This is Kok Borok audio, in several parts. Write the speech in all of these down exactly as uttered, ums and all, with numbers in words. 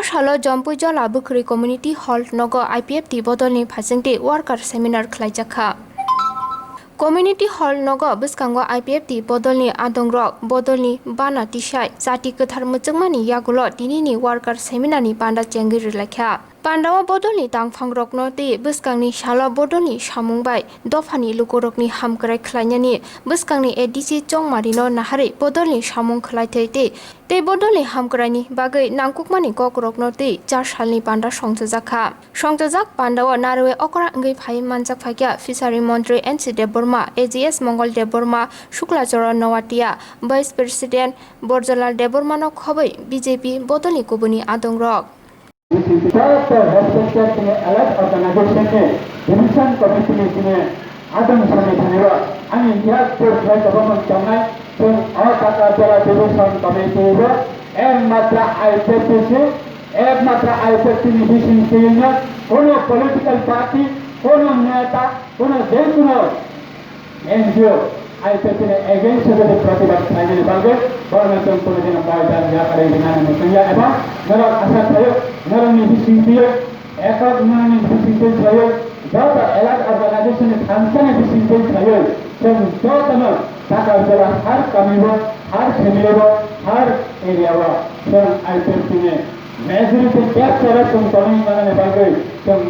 Salo Jompui Jola Bwkhwrwi Community Hall nogo I P F T bodolni phaisingtwi worker seminar khlaijakha. Community Hall nogo bwskango I P F T bodolni adongrok bodolni bana tisai chati kwthar mwchwngmani yagulo tinini worker seminarni panda chengwi rwlaikha. Pandao bodolni tangphangrokno tei bwskangni salo bodolni samung bai dophani lukurokni hamkrai khlainani bwskangni A D C chongmarino naharwi bodolni samung khlaithai tei tei bodolni hamkraini bagwi nangkukmani kokrokno tei char salni panda songchajakha. Songchajak pandao narwi okra wngwi phai manjak phaikha Fishery Montri N C Debbarma, A G S Mongol Debbarma, Sukla Charan Noatia, Vice President Borjalal Debbarmano khobwi B J P bodolni kubuni adongrok. Respected elect organization ni division committee ni sini adong sani thani ro ani yak pur khai tobomon tongnai chwng o taka jela division committee ro ekmatra I P F T si ekmatra I P F T ni bising tiyungno kono political party kono neta kono je kono N G O I P F T ni against o jodi protibad khlainani bagwi borokno chwng kono dino moidan yakarwi rinani mwchangya eba norok asa khlaio norokni bisingtwi ekok norokni bisingtwi khlaio joto elak organization ni thansani bisingtwi khlaio chwng jotono Takarjala har kami o har family o har area o chwng I P F T ni majority capture o chwng tonwi manani bagwi chwng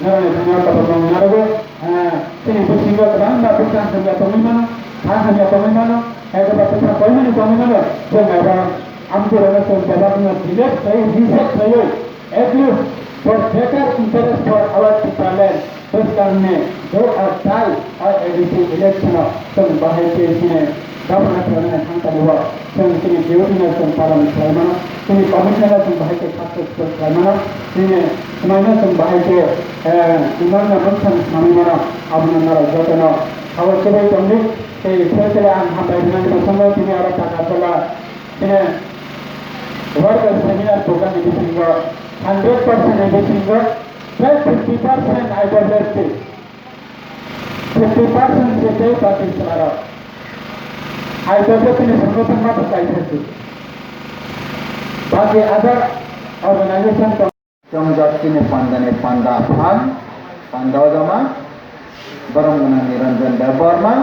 norokni thani o kotorma narogo. Ah, chini bisingo kwbangma bwsa hamya tongwi mano, ha hamya tongwi mano, hai kwbangma bwsa koimani tongwi mano, chwng abo amchorano chwng bebakno delete khlaiwi, reject khlaiwi, at least for better interest for our Tipraland, bwskangni do or die or A D C election-o chwng bahai khe chini Governor khlainani thangtani o chwng chini duty no chwng palan khlai mano, chini commitment no chwng bahai khe successful khlai mano, chini swmai no chwng bahai khe, eh, iman no bwthang swnamwi mano, abono norok jotono sabo kwrwi tongdi. Tei specially ang hambai rwnani bwskango tini oro Takarjala chini worker seminar program ni bisingo hundred percent ni bisingo tei fifty percent I W F T. Fifty percent se tei baki chwlarok. Ai tei tini songnothang ma thwkai thangdi. Baki other organization tong. Chongjak chini pandani panda phang, panda ojama, borom gwnang Niranjan Debbarma,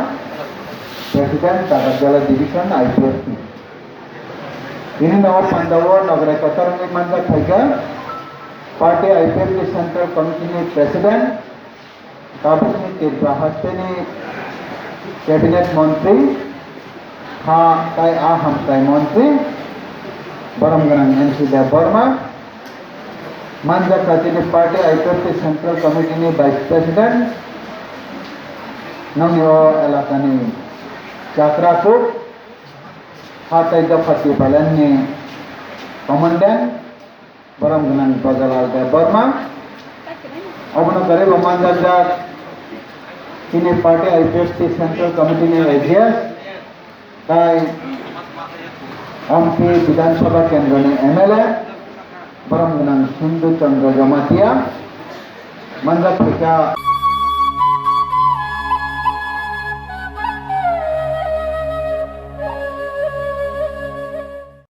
President Takarjala Division I P F T. Ini no panda o nograi kotor ni manjak phaikha, party I P F T Central Committee ni President, Tabukni Tripura hasteni Cabinet Montri, ha tai a hamkrai Montri, borom gwnang N C Debbarma, manjak katini party I P F T Central Committee ni Vice President, nongni o elakani chakra kuk, ha tai dopha Tipraland ni Commandant, borom gwnang Bajalal Debbarma. Obono kwrwi bo manjakjak chini party I P F T Central Committee ni A G S, tai M P Bidhan Sabha Kendra ni M L A, borom gwnang Sindhu Chandra Jamatia, manjak phaikha.